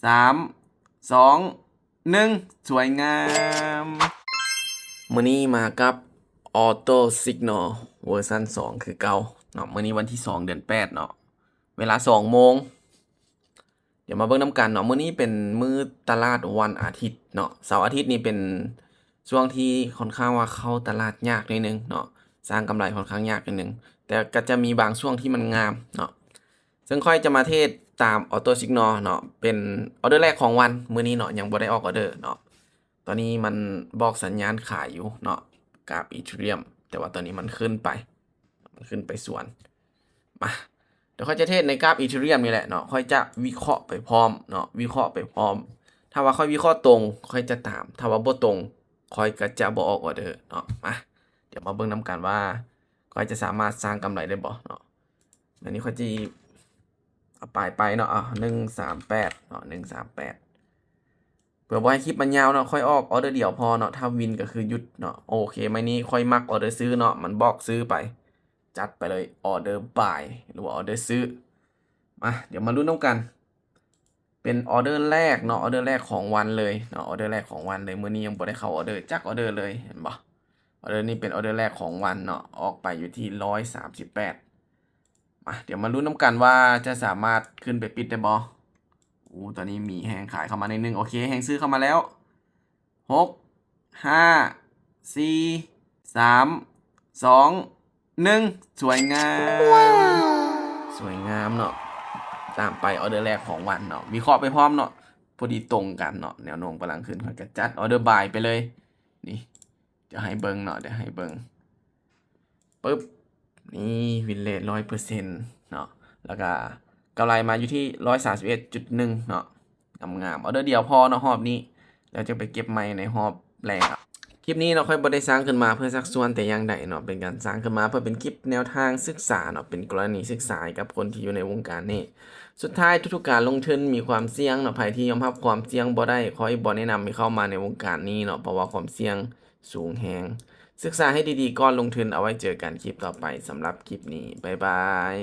ສາມ ສອງ ໜຶ່ງ ສວຍງາມ. ມື້ນີ້ມາກັບ Auto Signal ເວີຊັນສອງຄືເກົ່າເນາະ. ມື້ນີ້ວັນທີສອງ ເດືອນແປດເນາະ ເວລາສອງໂມງ. ດຽວມາເບິ່ງນຳກັນເນາະ. ມື້ນີ້ເປັນມື້ຕະຫຼາດວັນອາທິດເນາະ. ເສົາອາທິດນີ້ເປັນຊ່ວງທີ່ຄ່ອນຂ້າງວ່າເຂົ້າຕະຫຼາດຍາກໜ້ອຍໜຶ່ງເນາະ, ສ້າງກຳໄລຄ່ອນຂ້າງຍາກໜ້ອຍໜຶ່ງ, ແຕ່ກໍຈະມີບາງຊ່ວງທີ່ມັນງາມເນາະ. ເຊິ່ງຂ້ອຍຈະມາເທຣດຕາມ Auto Signal ເນາະ, ເປັນອອເດີແລກຂອງວັນມື້ນີ້ເນາະ, ຍັງບໍ່ໄດ້ອອກອອເດີເນາະ. ຕອນນີ້ມັນບອກສັນຍານຂາຍຢູ່ເນາະ, ກາບ Ethereum, ແຕ່ວ່າຕອນນີ້ມັນຂຶ້ນໄປ ມັນຂຶ້ນໄປສວນ. ມາ ດຽວຂ້ອຍຈະເທຣດໃນກາບ Ethereum ນີ້ແຫຼະເນາະ, ຂ້ອຍຈະວິເຄາະໄປພ້ອມເນາະ, ວິເຄາະໄປພ້ອມ. ຖ້າວ່າຂ້ອຍວິເຄາະຕົງ ຂ້ອຍຈະຕາມ, ຖ້າວ່າບໍ່ຕົງ ຂ້ອຍກໍຈະບໍ່ອອກອອເດີເນາະ. ມາ ດຽວມາເບິ່ງນຳກັນວ່າຂ້ອຍຈະສາມາດສ້າງກຳໄລໄດ້ບໍ່ເນາະ. ອັນນີ້ຂ້ອຍຈະເອົາປາຍໄປເນາະ, ເອົາ ໜຶ່ງສາມແປດເນາະ, ໜຶ່ງສາມແປດ. ເພື່ອບໍ່ໃຫ້ຄລິບມັນຍາວເນາະ, ຂ້ອຍອອກອອເດີດຽວພໍເນາະ, ຖ້າວິນກໍຄືຢຸດເນາະ. ໂອເຄ, ໄມ້ນີ້ຂ້ອຍມັກອອເດີຊື້ເນາະ, ມັນບອກຊື້ໄປ, ຈັດໄປເລີຍ order buy ຫຼືວ່າ order ຊື້. ມາ ດຽວມາລຸ້ນນຳກັນ. ເປັນອອເດີແລກເນາະ, ອອເດີແລກຂອງວັນເລີຍເນາະ, ອອເດີແລກຂອງວັນເລີຍ. ມື້ນີ້ຍັງບໍ່ໄດ້ເຂົ້າອອເດີຈັກອອເດີເລີຍ, ເຫັນບໍ່? ອອເດີນີ້ເປັນອອເດີແລກຂອງວັນເນາະ, ອອກໄປຢູ່ທີ່ຮ້ອຍສາມສິບແປດ. ມາ ດຽວມາລຸ້ນນຳກັນວ່າຈະສາມາດຂຶ້ນໄປປິດໄດ້ບໍ່. ໂອ້ ຕອນນີ້ມີແຮງຂາຍເຂົ້າມາໜ້ອຍໜຶ່ງ. ໂອເຄ, ແຮງຊື້ເຂົ້າມາແລ້ວ. ຫົກ ຫ້າ ສີ່ ສາມ ສອງ ໜຶ່ງ ສວຍງາມ. ສວຍງາມເນາະ. ຕາມໄປອອເດີແລກຂອງວັນເນາະ, ວິເຄາະໄປພ້ອມເນາະ, ພໍດີຕົງກັນເນາະ, ແນວໂນ້ມກຳລັງຂຶ້ນ, ຂ້ອຍກໍຈັດ order buy ໄປເລີຍ. ນີ້ ດຽວໃຫ້ເບິ່ງເນາະ, ດຽວໃຫ້ເບິ່ງ. ປຶບ ນີ້ win rate ຮ້ອຍເປີເຊັນເນາະ, ແລ້ວກະກຳໄລມາຢູ່ທີ່ຮ້ອຍສາມສິບເອັດຈຸດໜຶ່ງເນາະ. ງາມໆ, ອອເດີດຽວພໍເນາະຮອບນີ້, ແລ້ວຈະໄປເກັບໃໝ່ໃນຮອບແລງ. ຄລິບນີ້ເນາະ ຂ້ອຍບໍ່ໄດ້ສ້າງຂຶ້ນມາເພື່ອຊັກຊວນແຕ່ຢ່າງໃດເນາະ, ເປັນການສ້າງຂຶ້ນມາເພື່ອເປັນຄລິບແນວທາງສຶກສາເນາະ, ເປັນກໍລະນີສຶກສາໃຫ້ກັບຄົນທີ່ຢູ່ໃນວົງການນີ້. ສຸດທ້າຍ ທຸກໆການລົງທຶນມີຄວາມສ່ຽງເນາະ, ໃຜທີ່ຍອມຮັບຄວາມສ່ຽງບໍ່ໄດ້ ຂ້ອຍບໍ່ແນະນຳໃຫ້ເຂົ້າມາໃນວົງການນີ້ເນາະ, ເພາະວ່າຄວາມສ່ຽງ ສູງແຮງ. ສຶກສາໃຫ້ດີໆກ່ອນລົງທຶນ. ເອົາໄວ້ເຈີກັນຄລິບຕໍ່ໄປ. ສຳລັບຄລິບນີ້ ບາຍບາຍ.